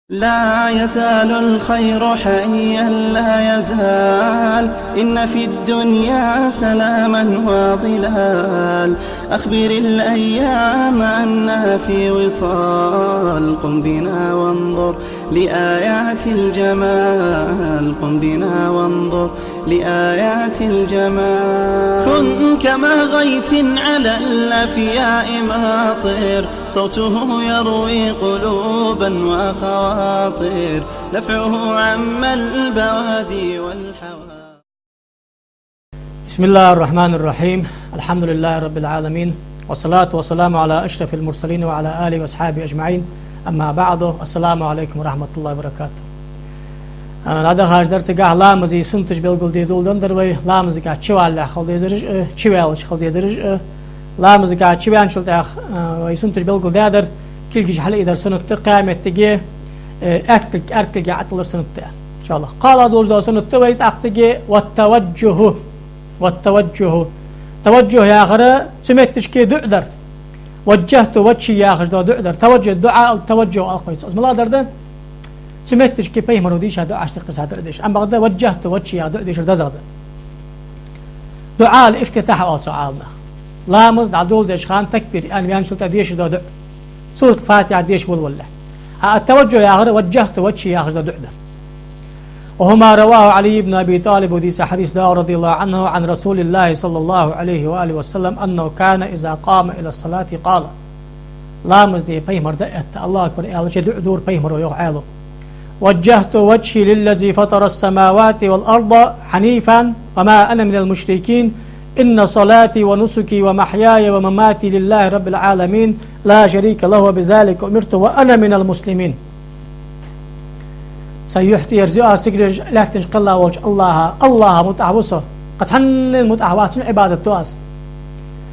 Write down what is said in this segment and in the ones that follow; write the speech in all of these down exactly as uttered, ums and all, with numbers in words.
لا يزال الخير حيا لا يزال، إن في الدنيا سلاما وظلال. أخبر الأيام أنها في وصال، قم بنا وانظر لآيات الجمال، قم بنا وانظر لآيات الجمال. كن كما غيث على الأفياء ماطر، صوته يروي قلوبا وخواطر، نفعه عم البوادي والحواضر. بسم الله الرحمن الرحيم. الحمد لله رب العالمين. والصلاة والسلام على أشرف المرسلين وعلى آله وأصحابه أجمعين. أما بعد. السلام عليكم ورحمة الله وبركاته. А, дӀадахача дарсагахь ламаза суннаташ белгалде доладенна дар вай, ламазагахь чувалалехь хила дезараш а, чуваьлча хила дезараш а. Ламазагахь чуваьнначул тӀехьагӀа, а, вай суннаташ белгалдаьдар, кулгаш хьалъайдар суннат да, кхаь моттиге, э, аьркулг, аьркулга Ӏотиллар суннат да. ИншааллахӀ. КхоалагӀа дола суннат да вай тӀаккха цига, والتوجه. والتوجه. Таваджухь яхар цу метташка дуӀа дар. وجهت وجهي яхаш дола дуӀа дар. Таваджухь, дуӀа ал таваджухь алкхойца. Аз малагӀдар да? Цу метташка пайхамаро дийша дуӀаш тӀаккха из хьа дуӀа деш. Амма бакъда وجهت وجهي яха дуӀа дешар дезагӀа да. ДуӀа ал-ифтитахь оал цох Ӏаламнаха. Ламаз дӀадоладеча хана такбир аьнна ваьнначул тӀехьагӀа дешаш дола дуӀа. Сурат Фатихьа деша валлалехь. А таваджухь яхар وجهت وجهي яхаш дола дуӀа дар. وهما رواه علي بن أبي طالب, дийца хьадис да, رضي الله عنه، عن رسول الله صلى الله عليه وآله وسلم أنه كان إذا قام إلى الصلاة قال. Ламаз де пайхамар дӀаэтта, الله أكبر аьлча, дуӀа дора пайхамаро, йоах Ӏаьлас: وجهت وجهي للذي فطر السماوات والأرض حنيفا وما أنا من المشركين إن صلاتي ونسكي ومحياي ومماتي لله رب العالمين لا شريك له وبذلك أمرت وأنا من المسلمين. Са юхь тӀера зе а, сигалеш а, лаьтташ кхелла волча АллахӀа, АллахӀа мутӀахь ва со. Кхы цхьаннена мутӀахь вац, цунна Ӏибадат ду аз.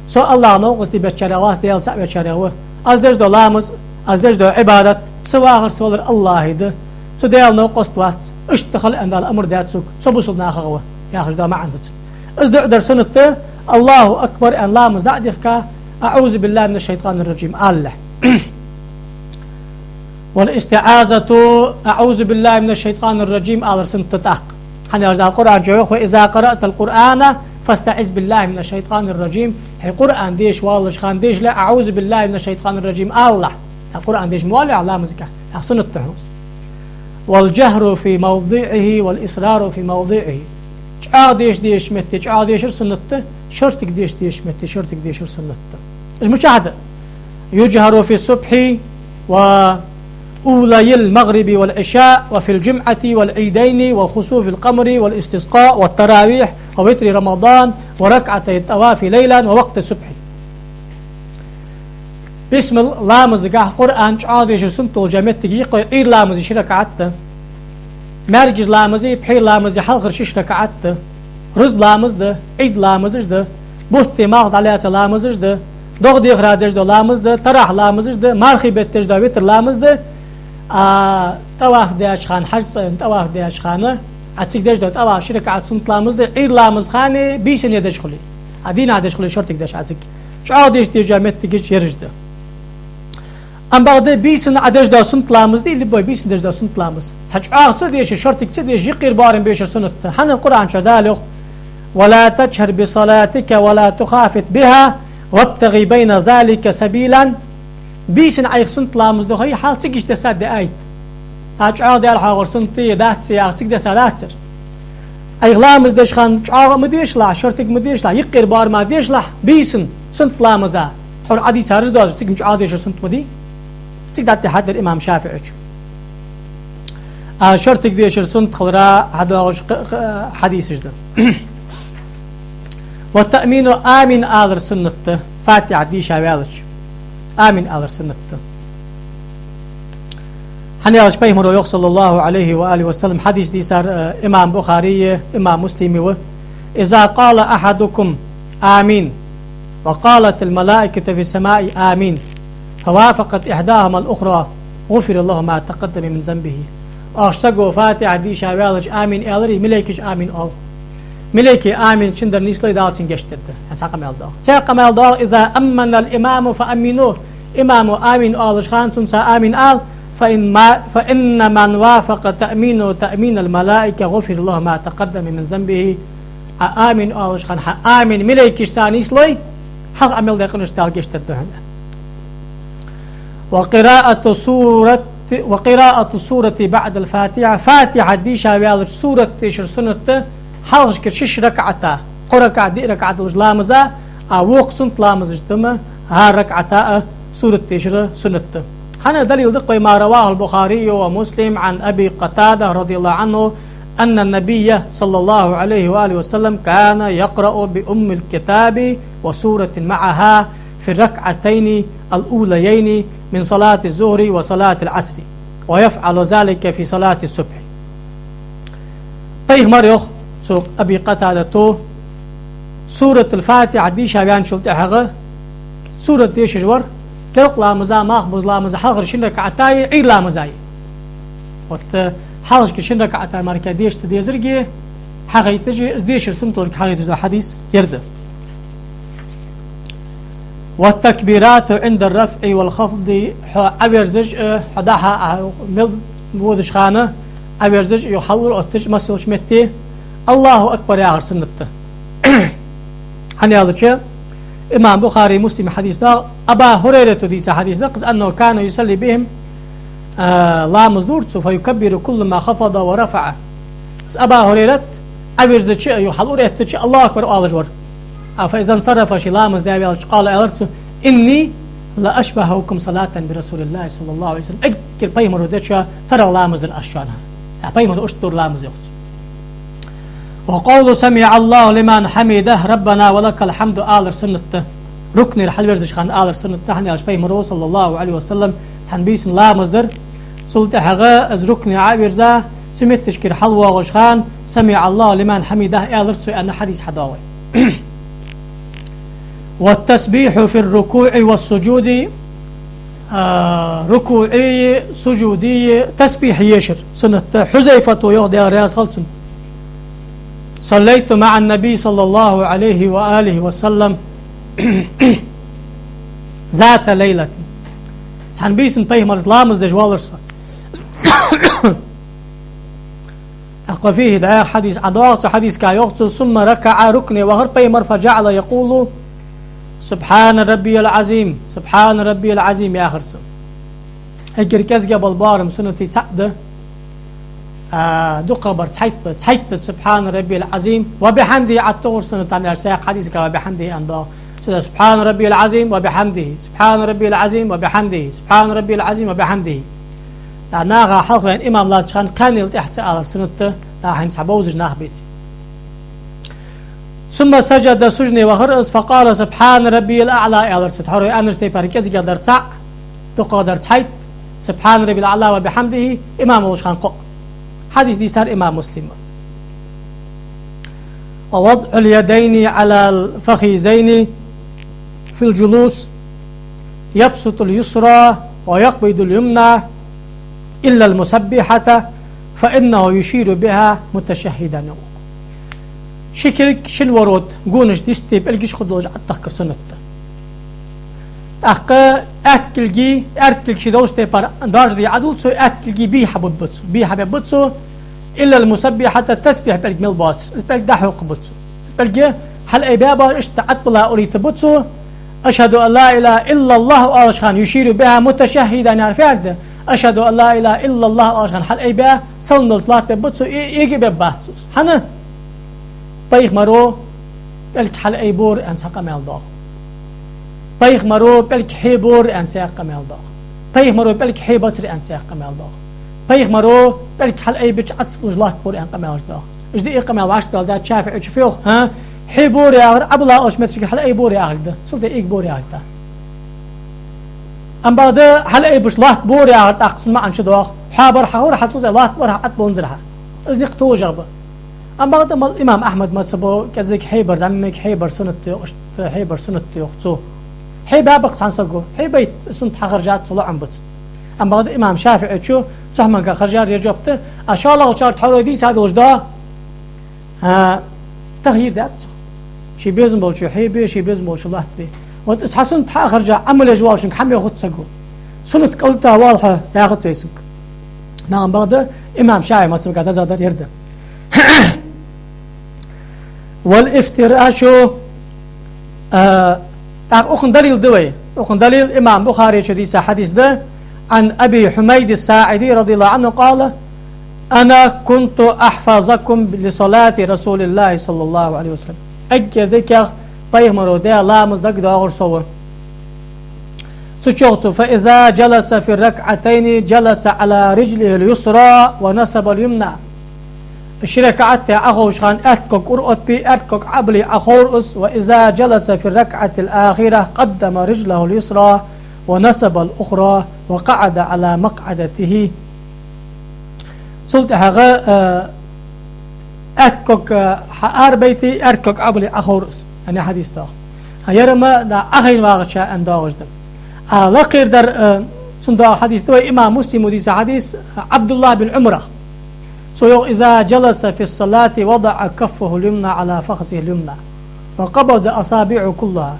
Со АллахӀа новкъостий бечарех вац, Даьла цаӀ вечарех ва. Аз деш дола ламаз, аз деш дола Ӏибадат, са вахар, са валар АллахӀа да. Цу Даьла новкъост вац. Иштта хила аьнна Дала амар даьд сога, со бусалба нахах ва, яхаш дола маӀан да цун. Из дуӀа дар суннат да, الله أكبر аьнна ламаз дӀа а дихка, أعوذ بالله من الشيطان الرجيم алалехь. والاستعاذة، أعوذ بالله من الشيطان الرجيم алар суннат да тӀаккха. ХӀана аьлча Дала Къуръан чу йоах: وإذا قرأت القرآن فاستعذ بالله من الشيطان الرجيم. Хьо Къуръан деша воаллача хана дешале, أعوذ بالله من الشيطان الرجيم алалахь. Хьо Къуръан деша ма воаллий ламазагахь, хьа суннат да хьона из. والجهر في موضعه والإسرار في موضعه. ЧӀоагӀа деша дезача метте чӀоагӀа дешар суннат да, шортига деша дезача метте шортига дешар суннат да. Уж мичахьа да? يجهر في الصبح وأولي المغرب والعشاء وفي الجمعة والعيدين وخسوف القمر والاستسقاء والتراويح ووتر رمضان وركعتي الطواف ليلا ووقت الصبح. Бисмал ламазагахь Къуръан чӀоагӀа дешар суннат долча моттиге йикхой Ӏуйра ламаза ши ракаӀат да. МаьркӀажа ламазеи пхьера ламазеи хьалхара шишша ракаӀат да. Рузба ламаз да, Ӏийд ламазаш да, бутта, малх дӀалаьца ламазаш да, догӀа дехара деш дола ламаз да, таравихь ламазаш да, мархий бетта деш дола витр ламаз да. А тӀаваф деча хана, хьажцӀа тӀаваф деча хана, Ӏа цига деш дола тӀаваф ши ракаӀат суннат ламаз да, Ӏуйра ламаза хана бийсанна деш хуле. Ӏа дийнахьа деш хуле шортига деш Ӏа цига. ЧӀоагӀа деша деза моттигаш ераш да. Амма бакъда бийсанна Ӏа деш дола суннат ламаз да, либо бийсанна деш дола суннат ламаз. Цхьа чӀоагӀа ца дешаш, шортига ца дешаш, йикхира боарам бешар суннат да. ХӀана Къуръан чу Дала йоах: ولا تجهر بصلاتك ولا تخافت بها وابتغ بين ذلك سبيلا. Бийсанна Ӏайха суннат ламаз дохе, хьал цига иштта десад де айт. А чӀоагӀа Даьла хьоахавар суннат дий, дац яхаш цига десад дацар. Ӏайха ламаз деш хана чӀоагӀа ма дешалахь, шортига ма дешалахь, йикхира боарама дешалахь, бийсанна суннат ламаза. Тхьовра Ӏадийца хьаржа доазуш, цига чӀоагӀа дешар суннат ма дий. Цига дӀатӀехьадар имам ШафиӀийчо. А шортига дешар суннат хилара хьадоагӀаш кх-, кх-, хьадисаш да. والتأمين, амин алар суннат да, Фатихьа дийша ваьлча. Амин алар суннат да. ХӀана аьлча пайхамаро йоах, صلى الله عليه وآله وسلم, хьадис дийцар, э, имам Бухарийи, имам Муслими ва: إذا قال أحدكم آمين وقالت الملائكة في السماء آمين فوافقت إحداهما الأخرى غفر له ما تقدم من ذنبه. Оаш саго Фатихьа дийша ваьлча амин аьларе, малейкаша амин оал. Малейкий амин чундар нийслой, Дала цунна гешт дергда. Хьан цхьа къамаьл доагӀа. Цхьа къамаьл доагӀа: إذا أمن الإمام فأمنوا. Имамо амин оалача хана цунца амин ала, فإن ما، فإن من وافق تأمينه تأمين الملائكة غفر له ما تقدم من ذنبه. Ӏа амин оалаш хана хьа амин малейкашца нийслой, хьалха Ӏа мел даь къинош Дала гешт дергда хьона. وقراءة سورة، وقراءة السورة بعد الفاتحة. Фатихьа дийша ваьлча сурат дешар суннат да, хьалхашкара шишша ракаӀата, кхо ракаӀат, диъ ракаӀат долча ламаза, а вокх суннат ламазашта ма хӀара ракаӀата а сурат дешар суннат да. ХӀана далил да-кх вай: ما رواه البخاري ومسلم عن أبي قتادة رضي الله عنه أن النبي صلى الله عليه وآله وسلم كان يقرأ بأم الكتاب وسورة معها في الركعتين الأوليين من صلاة الظهر وصلاة العصر، ويفعل ذلك في صلاة الصبح. Пайхамар, йоах цу Аби Къатадата, Суратуль-Фатихьа дийша ваьнначул тӀехьагӀа сурат дешаш вар, делкъа ламаза, малхбуза ламаза хьалхарча шин ракаӀатаи Ӏуйра ламазаи. Вот, э, хьалхашкара шин ракаӀата мара-кх деша ца дезаргеи хьахайташ, из дешар суннат волга хьахайташ дола хьадис ер да. والتكبيرات عند الرفع والخفض. Хьо Ӏоверзаш а, хьо дӀа-хьа а мел водача хана Ӏоверзаш а, юха хьалура отташ а, масса йолча метте الله أكبر яхар суннат да. ХӀана аьлча, имам Бухари, Муслима хьадис да, Аба Хурайрата дийца хьадис да, къаз أنه كان يصلي بهم, а, ламаз дора цо, فيكبر كلما خفض ورفع. Из Аба Хурайрат Ӏоверзача а, юха хьалура эттача а الله أكبر оалаш вар. А, فإذا انصرف, ше ламаз даь ваьлча, قال, аьлар цо: إني لأشبهكم صلاة برسول الله صلى الله عليه وسلم. Эггара пайхамаро дечоа тара ламаз дир аз шоана. А, пайхамаро иштта дора ламаз, йоах цо. وقول سمع الله لمن حمده ربنا ولك الحمد алар суннат да. РукуӀера хьалверзача хана алар суннат да, хӀана аьлча пайхамаро, صلى الله عليه وسلم, цхьан бийсан ламаз дир, цул тӀехьагӀа из рукуӀе Ӏоверза, цу метташкара хьалвоагӀача хана سمع الله لمن حمده аьлар цо, аьнна хьадис хьадоагӀа вай. والتسبيح في الركوع والسجود. А, рукуӀеи сужудеи тасбихь ешар суннат да. Хьузайфата йоах, Даьла раьза хилва цунна: صليت مع النبي صلى الله عليه وآله وسلم ذات ليلة. Цхьан бийсан пайхамарца ламаз деш воаллар со. ТӀаккха وفيه, дӀаьха хьадис ӀодоагӀа, цу хьадиса тӀа йоах цо: ثم ركع, рукуӀе вахар пайхамар, فجعل يقول سبحان ربي العظيم، سبحان ربي العظيم яхар цо. Эггара кӀезига бола боарам суннатий цаӀ да, а, дукхагӀбар цхьайтта ба, цхьайтта да سبحان ربي العظيم وبحمده, Ӏоттагур суннат, хӀана аьлча цхьаькха хьадиса тӀа وبحمده аьнна доагӀа. Цо да سبحان ربي العظيم وبحمده، سبحان ربي العظيم وبحمده، سبحان ربي العظيم وبحمده. ТӀаккха наха хьалха ваьнна имам латтача хана кхаьннел тӀехьа ца алар суннат да, тӀаккха хӀанз цхьа бовзаш нах беце. ثم سجد, сужуде вахар из, فقال سبحان ربي الأعلى аьлар цо. Тхьовра вай аьннача тайпара кӀезигагӀдар цаӀ, дукхагӀдар цхьайтта, سبحان ربي الأعلى وبحمده, имам волча хана кхоъ. Хьадис дийцар имам Муслима. ووضع اليدين على الفخذين في الجلوس، يبسط اليسرى ويقبض اليمنى إلا المسبحة، فإنه يشير بها متشهدا. Ши кулг шин ворот гонаш дисте пӀелгаш хургдолаш Ӏотехкар суннат да. ТӀаккха аьтта кулги, аьрда кулги ший долча тайпара доаржаде Ӏодул цо, аьтта кулги бий хьабергба цо, бий хьабергба цо, إلا المسبحة, тасбихь пӀелг мел боацар, из пӀелг дӀахьокхаргба цо. Из пӀелг хьалъайбаь боацаш, иштта Ӏотбилла урийта ба цо, أشهد أن لا إله إلا الله оалаш хана, يشير بها متشهدا яхар фу да? أشهد أن لا إله إلا الله оалаш хана хьалъайбаь, салам даллалца латтабергба цо, э-, эга а бергбац цо. ХӀана? Пайхамаро пӀелг хьалъайбора аьнна цхьа къамаьл доагӀа. Пайхамаро пӀелг хьайбора аьнна цхьа къамаьл доагӀа. Пайхамаро пӀелг хьайбацар аьнна цхьа къамаьл доагӀа. Пайхамаро пӀелг хьалъайбича Ӏо ца бувлаш латтабора аьнна къамаьлаш доагӀа. Уж диъ къамаьл вӀаштӀадоаладаьд ШафиӀийчо, фу йоах, хӀа? Хьайбора яхар Ӏобилла олча моттигашка хьалъайбора яхилга да. Цул тӀехьа эга бора яхилга дац. Амма бакъда хьалъайбича латтабора яхар тӀаккха цун маӀан чудоагӀа. Хьо бар хьахилар хьа, цул тӀехьа латтабар хьа, ӀотӀаболанзар хьа. Из никъ толашагӀа ба. Амма бакъда мел имам Ахьмада мазхӀабо кӀезига хьайбар, зӀамига хьайбар суннат да йоах, иштта хьайбар суннат да йоах цо. Хьайбаьб-кх цхьан саго, хьайбайта суннат хьахержад цо, лоӀам ба цун. Амма бакъда имам ШафиӀийчо цу хӀаманга хержар ер жоп да, а шоллагӀчар тхьовра вай дийца долаш да, а, тахйир даьд цох. Ше безам болчо хьайбе, ше безам болчо латтабе. Вот из цхьа суннат хьахержа Ӏамал еш волчунга хӀама йоах цу саго. Суннат кӀалтӀа вале хьо яхац вай цунга. Нагахь бакъда имам ШафиӀий мазхӀабагахь дезагӀдар ер да. والافتراش, а, тӀаккха укхан далил да вай. Укхан далил имам Бухарийчо дийца хьадис да. عن أبي حميد الساعدي رضي الله عنه قال: أنا كنت أحفظكم لصلاة رسول الله صلى الله عليه وسلم. Эггара дикагӀа пайхамара даь ламаз дагадоагӀар со ва. Цу чу йоах цо: فإذا جلس في الركعتين جلس على رجله اليسرى ونصب اليمنى. Ши ракаӀат тӀа Ӏоховшача хана аьтта ког ура оттабе, аьрда ког Ӏобилле Ӏоховр из. وإذا جلس في الركعة الأخيرة قدم رجله اليسرى ونصب الأخرى وقعد على مقعدته. Цул тӀехьагӀа, э, аьтта ког, э, хьаарабайта, аьрда ког Ӏобилле Ӏоховр из. Яъни хьадис доагӀа. Хьа, ер ма да Ӏохайна вагӀача аьнна доагӀаш да. А лакхера дар, э, цун доагӀа хьадис да вай имам Муслима дийца хьадис, э, Ӏабдуллахь бин Ӏумарах. Цо йоах: إذا جلس في الصلاة وضع كفه اليمنى على فخذه اليمنى وقبض أصابعه كلها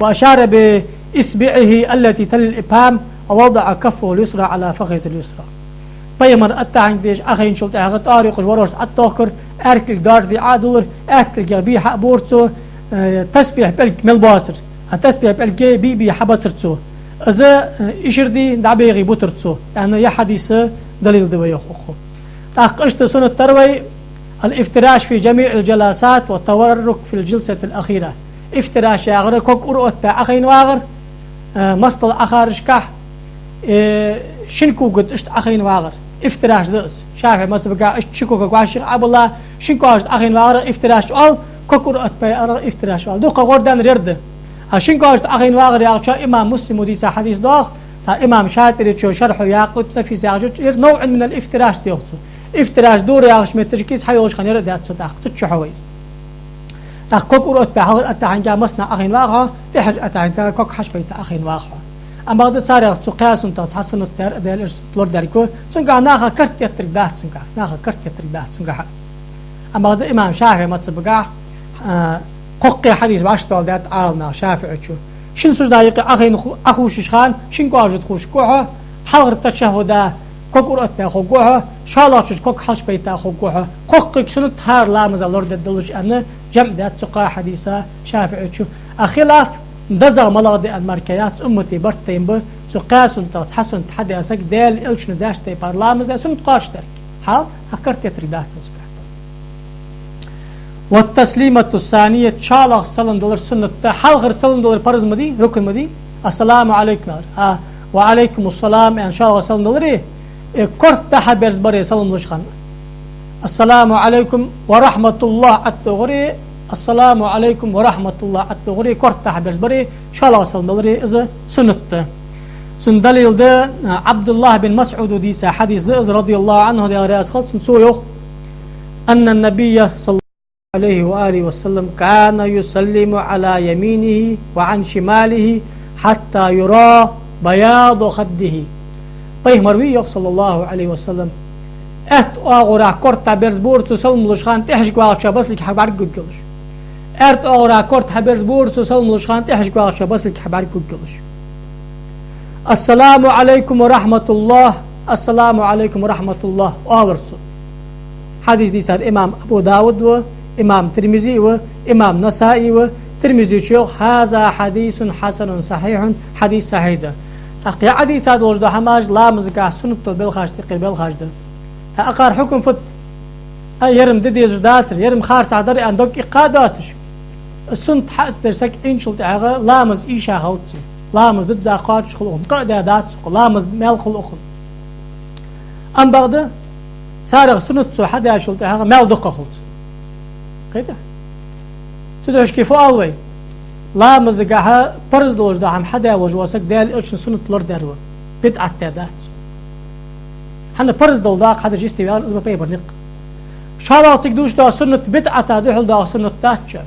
وأشار بإصبعه التي تلي الإبهام ووضع كفه اليسرى على فخذه اليسرى. Пайхамар аттахьият деш Ӏохайначул тӀехьагӀа тӀоара юкъаш ворошта Ӏотохкар, аьрда кулг доаржаде Ӏодуллар, аьтта кулгех бе хьабора цо, э, тасбихь пӀелг мел боацар. А тасбихь пӀелг бе-бе хьабацар цо. Из, э, ишар де дӀабехе бутар цо. Яъни ер хьадис далил да вай йоах укхо. ТӀаккха иштта суннат дар вай: الافتراش في جميع الجلسات والتورك في الجلسة الأخيرة. Ифтираш яхар ког ура оттабе Ӏохайна вагӀар, э, мостагӀа Ӏохарашкахь, э, шин кога тӀа иштта Ӏохайна вагӀар. Ифтираш да из. ШафиӀий мазхӀабагахь иштта ши кога вӀаший Ӏобилла, шин кога тӀа Ӏохайна вагӀарах ифтираш оал, ког ура оттабе яхарах ифтираш оал. Дукха гӀордаьннар ер да. А шин кога тӀа Ӏохайна вагӀар яхачоа имам Муслима дийца хьадис доагӀа, тӀаккха имам ШатӀибечо шархьо Якъутун Нафис яхача чу: يرى نوع من الافتراش да йоах цо. Ифтираш дора яхача метташка из хьайолаш хиннаяр а дац цо тӀаккха, цу чу хьо вайза. ТӀаккха ког ура оттабе хьалхарча аттахьиятагахь массанахьа Ӏохайна вагӀа хьо, тӀехьарча аттахьиятагахь ког хьашпайта Ӏохайна вагӀа хьо. Амма бакъда царех цу кхаь суннатех цхьа суннат дар, Даьла Элчано суннат лорадаьр ва, цунгахь наха карт еттарг дац цунгахь, наха карт еттарг дац цунгахь. Амма бакъда имам ШафиӀий мазхӀабагахь, а, кхоккхе хьадис вӀаштӀехьадоаладаьд Ӏаламнаха ШафиӀечо. Шин сужда юкъе Ӏохайна ху-, Ӏохувшача хана, шин кога тӀа хувшаргва хьо, хьалхарча ташаххьуда ког ура оттабе хургва хьо, шоллагӀча ког хьалшпайта хургва хьо. Кхоккхе суннат хӀара ламаза лорадергдолаш аьнна, жамӀ даьд цу кхаь хьадиса ШафиӀечо. А хилаф дезагӀа малагӀа да аьнна мара кхы яц, уммата барт тайна ба, цу кхаь суннатех цхьа суннат хьадаь саг Даьла Элчано даьча тайпара ламаз даь, суннат кхоачашдаьр. Хьал, а карт еттарг дац цунгахь. والتسليمة الثانية, шоллагӀа салам далар суннат да, хьалхара салам далар парз ма дий, рукн ма дий. السلام عليكم яхар. А, وعليكم السلام аьнна шоллагӀа салам далари, э, корта хьаберзабари салам луш хана. السلام عليكم ورحمة الله Ӏотохари, السلام عليكم ورحمة الله Ӏотохари, корта хьаберзабари, шоллагӀа салам далари, из суннат да. Цун далил да, а, Ӏабдуллахь бин МасӀуда дийца хьадис да из, رضي الله عنه, Даьла раьза хилва цунна, цо йоах: أن النبي صلى الله عليه وآله وسلم كان يسلم على يمينه وعن شماله حتى يرى بياض خده. Пайхамар вий йоах, صلى الله عليه وسلم, аьтта оагӀорахьа корта берзабора цо салам луш хана, тӀехьашка вагӀачоа басилга хьабӀаргагургйолаш. Аьрда оагӀорахьа корта хьаберзабора цо салам луш хана, тӀехьашка вагӀачоа басилга хьабӀаргагургйолаш. السلام عليكم ورحمة الله, السلام عليكم ورحمة الله, оалар цо. Хьадис дийцар имам Абу Дауд ва, имам Тирмизи ва, имам Насаи ва. Тирмизичо йоах: هذا حديث حسن صحيح, хьадис сахьихь да. ТӀаккха ер хьадиса долаш дола хӀамаш ламазагахь суннат дола белхаш тӀехьа белхаш да. ТӀаккха акхар хьукм фуд? А, ер-м де дезаш дацар, ер-м харцахьа дар аьнна дог иккха доацаш. Суннат хьа а ца деш саг Ӏийначул тӀехьагӀа ламаз ийша хилац цун. Ламаз дизза кхоачаш хул укхун, къа а даь дац укхун, ламаз маьл хул укхун. Амма бакъда царех суннат цо хьадаьчул тӀехьагӀа маьл дукха хул цун. Кхетий? Цудухьа шки фу оал вай? Ламазагахьа парз долаш дола хӀама хьадаь волаш вола саг Даьла Элчано суннат лорадаьр ва. БидӀат даь дац. ХӀана, парз дола дакъа хьадеш йисте ваьлар из, ма пайхамара никъ. ШоллагӀа цига дувцаш дола суннат бидӀата духьал доагӀа суннат дац шоана.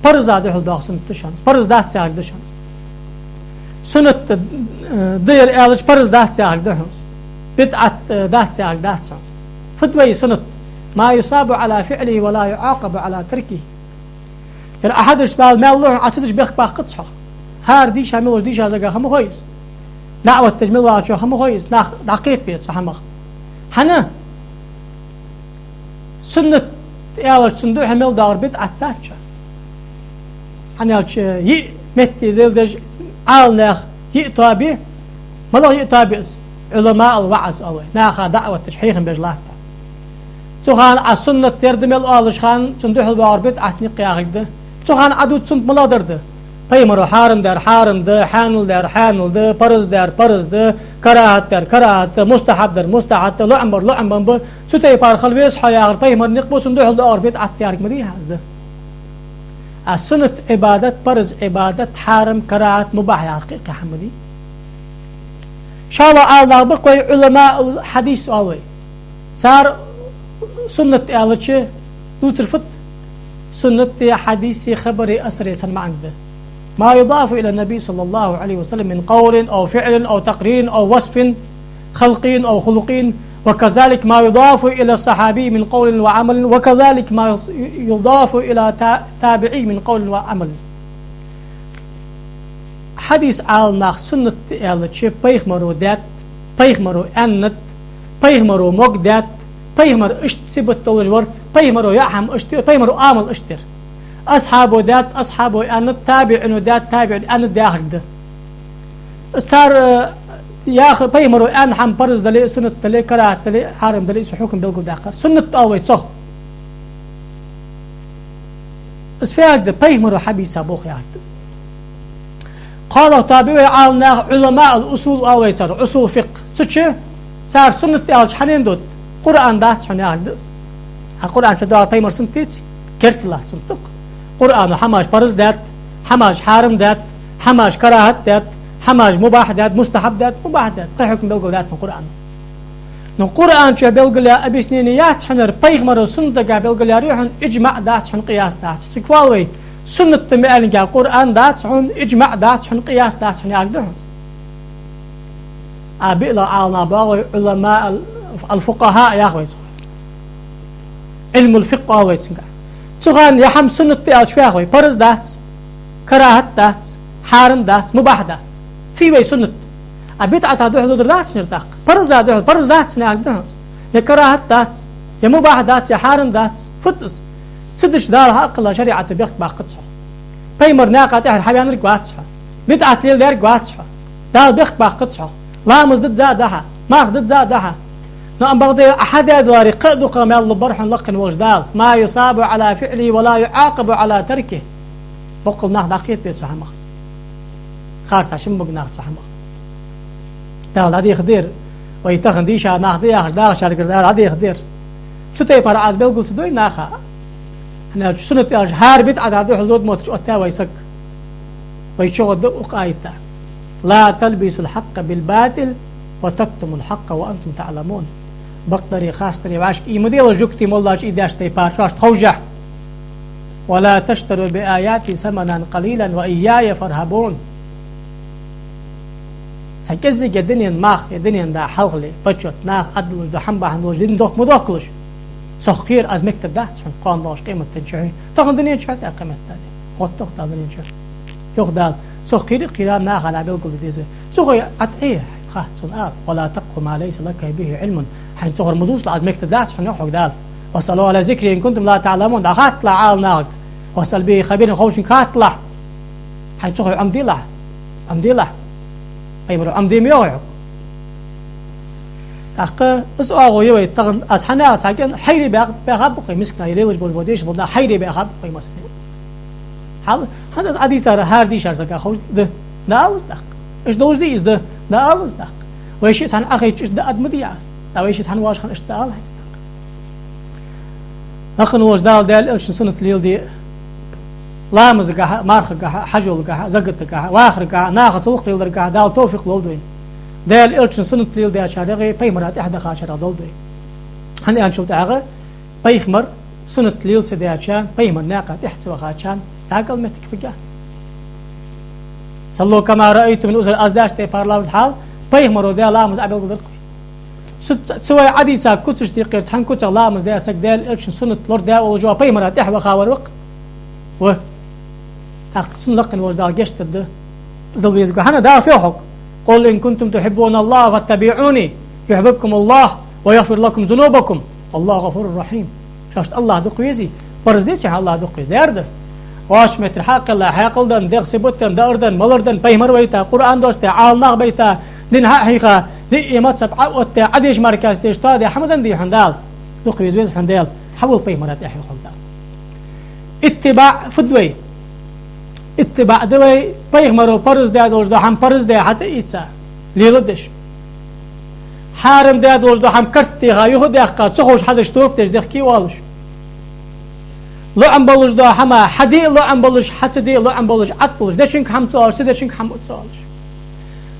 Парза духьал доагӀа суннат да шоана. Парз дац яхилга да шоана. Суннат, э, да ер аьлча, парз дац яхилга да хьона. БидӀат, э, дац яхилга дац хьона. Фуд вай суннат? ما يثاب على فعله ولا يعاقب على تركه. Ер Ӏа хьадеш бала маьл лу хьона, Ӏа ца деш бехк баккхац хьох. ХӀара дийша мел волча дийшача сага ха ма хой из. ДаӀват деш мел вагӀачоа ма хой из, нах дӀакхетабе цу хӀамах. ХӀана? Суннат аьлча цунна духьал мел доагӀар бидӀат дац. ХӀана аьлча йиъ метте леладеш Ӏаламнах йиъ тоаба, малагӀа йиъ тоаба я из? Ӏуламаул ваӀаз оал вай, наха даӀват деш, хьехам беш латт. Цу хана Ӏа суннат дар да мел оалаш хана, цунна духьал боагӀар бидӀат никъ яхилга да. Цу хана Ӏа дувц суннат малагӀдар да. Пайхамаро хьарам даьр хьарам да, хьанал даьр хьанал да, парз даьр парз да, карахӀат даьр карахӀат да, мустахьаб даьр мустахьаб да, лоӀам бар лоӀам ба. Цу тайпара хила веза хьо яхар пайхамара никъ ба, цунна духьал доагӀар бидӀат яхилга ма дий хьона из да. А суннат Ӏибадат, парз Ӏибадат, хьарам, карахӀат, мубахь яхар кхы-кхы хӀама ма дий. ШоллагӀа Ӏаламнах ба-кх вай Ӏуламаул хьадис оал вай. Цар суннат аьлча дувцар фуд? Суннат да хьадиса, хабара, асара санна маӀан да. ما يضاف إلى النبي صلى الله عليه وسلم من قول أو فعل أو تقرير أو وصف خلقي أو خلقي، وكذلك ما يضاف إلى الصحابي من قول وعمل، وكذلك ما يضاف إلى تا-، التابعي من قول وعمل. Хьадис Ӏаламнаха суннат да аьлча, пайхамаро даьд, пайхамаро аьннад, пайхамаро могадаьд, пайхамар иштта сибат долаш вар, пайхамаро яа хӀама иштта яр, пайхамаро Ӏамал иштта яр. Асхьабо даьд, асхьабо аьннад, табиӀино даьд, табиӀино аьннад яхилга да. Из цар, э, яха пайхамаро аьнна хӀама парз дале а, суннат дале а, карахӀат дале а, хьарам дале а, цун хьукам белгалдаккхар. Суннат оал вай цох. Из фу яхилга да? Пайхамаро хьабийца болх яхилга да из. КхоалагӀа тоаба я вай Ӏаламнаха Ӏуламаул усул оал вай цар, усул фикъхӀ. Цу чу цар суннат аьлча хьанна да? Къуръан дац хьона яхилга да из. А Къуръан чу доагӀар пайхамара суннат деций? Керттера латт суннат да-кх. Къуръано хӀамаш парз даьд, хӀамаш хьарам даьд, хӀамаш карахӀат даьд, хӀамаш мубахь даьд, мустахьаб даьд, мубахь даьд. Кхы хьукам белгалдаьд хьона Къуръано. Но Къуръан чу белгалъяь объяснени яц хьона ер, пайхамара суннатагахь белгалъяьр я хьона, иджмаӀ дац хьона, къияс дац. Цига оал вай, суннат да ма аьллинге, Къуръан дац хьона, иджмаӀ дац хьона, къияс дац хьона яхилга да хьона. А биълагӀа Ӏаламнах боагӀа вай, Ӏуламаул, ал-фукъахӀа яха вай цох. Ӏилмул фикъхӀ оал вай цунга. Цу хана ер хӀама суннат да аьлча фу яхий вай? Парз дац, карахӀат дац, хьарам дац, мубахь дац. Фу я вай суннат? А бидӀата духьал додар дац хьона ер тӀаккха? Парза духьал, парз дац хьона яхилга да хьона из. Е карахӀат дац, е мубахь дац, е хьарам дац. Фуд из? Цу дешаца Дала хьаькъал шариӀато бехк баккхац хьона. Пайхамара наькъа тӀехьара хьаваьннарг вац хьо. БидӀат леладаьрг вац хьо. Дала бехк баккхац хьох. Ламаз дизза а да хьа, марха дизза а да хьа. Но амма бакъда Ӏа хьадаьдаларе кхы а дукхагӀа маьл лургбар хьона лакхе волча Дала. ما يثاب على فعله ولا يعاقب على تركه. Боккъал нах дӀакхетабе цу хӀамах. Харцахьа шин бага нах цу хӀамах. Дала дӀадехадар. Вай тахан дийша нах да яхаш, дахачаргара Дала дӀадехадар. Цу тайпара Ӏа из белгал ца дой наха. ХӀана аьлча суннат аьлча хӀара бидӀата духьал дода моттача оттадаьд вай саг. Вай чугӀоргда укх аята: لا تلبسوا الحق بالباطل وتكتموا الحق وأنتم تعلمون. Бакъдари харцдари вӀашка иймаделаш, жугтий, моллачий ийдеш тайпара, шоашта ховшшехь. ولا تشتروا بآياتي ثمنا قليلا وإياي فارهبون. Цхьа кӀеззига дунен мах, е дунен да хьалхале, почёт, наха Ӏаддалуш да хӀама бахьан долаш дин дохк ма дохкалаш. Сох кхера, аз мегаш дац хьона кхоана долаш къематдийнахьа. Тахан дунен чу хьо тӀаккха къематдийнахьа. ГӀоттох Дала дунен чу. Йоах Дала, сох кхера а кхера, наха белгалде деза вай. Цу хой Ӏа тӀехьа хьайна хац цунна ала: ولا تقف ما ليس لك به علم. Хьайна цу хӀара ма дувцалахь, аз мегаш дац хьона, йоах хьога Дала. واسألوا أهل الذكر إن كنتم لا تعلمون. ДӀахатталахь Ӏаламнахага. واسأل به خبيرا, ховчунга хатталахь. Хьайна цу хой Ӏомаделахь. Ӏомаделахь. Пайхамаро Ӏомаде ма йоахий хьога. ТӀаккха из оагӀув я вай тахан, аз хьанагӀа цхьа кӀен хьайре баьхаб, баьхаб-кх вай мискача наха, лелаш болаш бола, дешаш бола нах хьайре баьхаб-кх вай массане. Хьал, хӀанз аз Ӏадийцар хӀара дийшача сага ховш да? Да ала из тӀаккха. Иштта долаш дий из? Да. Да ала из тӀаккха. Вай шиъ цхьана Ӏохайча иштта да аргда ма дий аз. ТӀаккха вай шиъ цхьана воаш хана иштта да ала хьайна из тӀаккха. Лакха волча Дала Даьла Элчан суннат леладе, ламазагахьа, мархагахьа, хьажолгахьа, закатагахьа, вахаргахьа, наха цу гӀулакх леладаргахьа Дала товфикъ лолда вайна. Даьла Элчан суннат леладаьчарех, пайхамара тӀехьа дахачарех долда вай. ХӀана аьлча тӀехьагӀа пайхамара суннат лела ца даьчарна, пайхамара наькъа тӀехьа ца вахачарна дӀакъал моттиг хургьяц. صلوا كما رأيتموني أصلي, аз деш тайпара ламаз хьал, пайхамаро даь ламаз Ӏобелгалдир-кх вай. Цу, цу вай Ӏадийца куцаш декхар, цхьан куцах ламаз даь саг Даьла Элчан суннат лорадаь волаш ва, пайхамара тӀехьа ваха вар ва-кх. Ва. ТӀаккха цунна лакха волча Дала гешт дергда. Из дала везаргва. ХӀана, Дала фу йоах хьога? قل إن كنتم تحبون الله فاتبعوني يحببكم الله ويغفر لكم ذنوبكم والله غفور رحيم. Шоашта АллахӀ дукха везе, парз деций хьона АллахӀ дукха везе? Дера да. Оаш меттар хьакхелла, хьаькъал дан, дегӀ сибат дан, даар дан, малар дан, пайхамар вайта, Къуръан доссадаь, Ӏаламнах бейта, дин хьа а хьийха, диъ мазхӀаб Ӏооттадаь, Ӏадеш мара кхестеш тоаде хӀама деннадий хьона Дала? Дукха веза, веза хьона Даьла, хьавола пайхамара тӀехьа хьона Дала. ИттибаӀ фуд вай? ИттибаӀ да вай пайхамаро парз даь долаш дола хӀама парз даь хьатӀаийца, леладеш. Хьарам даь долаш дола хӀама карт теха, юха даьккха, ца ховш хьадеш, тоба деш, дехке воалаш. ЛоӀам болаш дола хӀама, хьаде а лоӀам болаш, хьа ца де а лоӀам болаш, Ӏатталуш, дечунга хӀама ца оалаш, ца дечунга хӀама ца оалаш.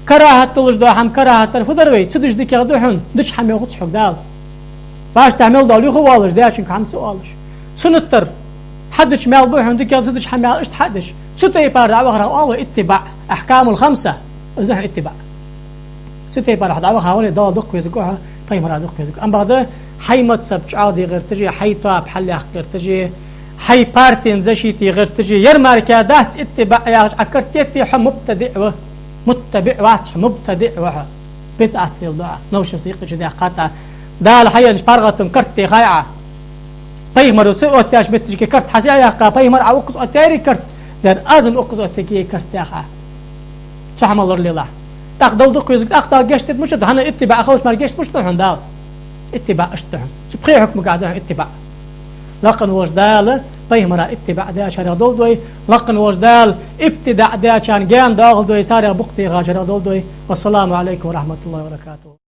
КарахӀат долаш дола хӀама карахӀат дар фу дар вай? Ца дича дикагӀа да хьона, дича хӀама йоах цу хьога Дала. Башха мел дола юха воалаш, дечунга хӀама ца оалаш. Суннат дар, хьадича мел ба хьона дикагӀа, ца дича хӀама мел, иштта хьадеш. Цу тайпара дӀавахарах оал вай иттибаӀ, ахькамул хамса. Из да хьона иттибаӀ. Цу тайпара хьо дӀаваха вале, Дала дукха везаргва хьо, пайхамара дукха везаргва. Амма бакъда, хьай мазхӀаб чӀоагӀде гӀерташ, хьай тоаба хьалъяккха гӀерташ, хьай партен защите гӀерташ, ер мара дац иттибаӀ яхаш Ӏа карт етте, хьо мубтадиӀ ва. МуттабиӀ вац хьо, мубтадиӀ ва хьо. БидӀат леладу Ӏа, новшество юкъе чудаьккхад Ӏа. Дала хьаеннача паргӀатон карт техай Ӏа. Пайхамаро ца оттаяьча моттиге карт хьа се а яьккха, пайхамара Ӏа укхаза оттаяьрий карт? Дера, аз-м укхаза оттаергья карт, яхаш Ӏа. Цу хьамал лоралелахь. ТӀаккха Дала дукха везаргва, тӀаккха Дала гешт дергда мишта да, хӀана иттибаӀ хилча мара гешт мишта да хьона Дала? ИттибаӀ иштта да хьона. Цу пхе хьукмагахь да хьона иттибаӀ. Лакха волча Дала пайхамара иттибаӀ даьчарех долда вай, лакха волча Дала ибтидаӀ даьчарна гаьна доахалда вай, царех букъ техачарех долда вай. والسلام عليكم ورحمة الله وبركاته.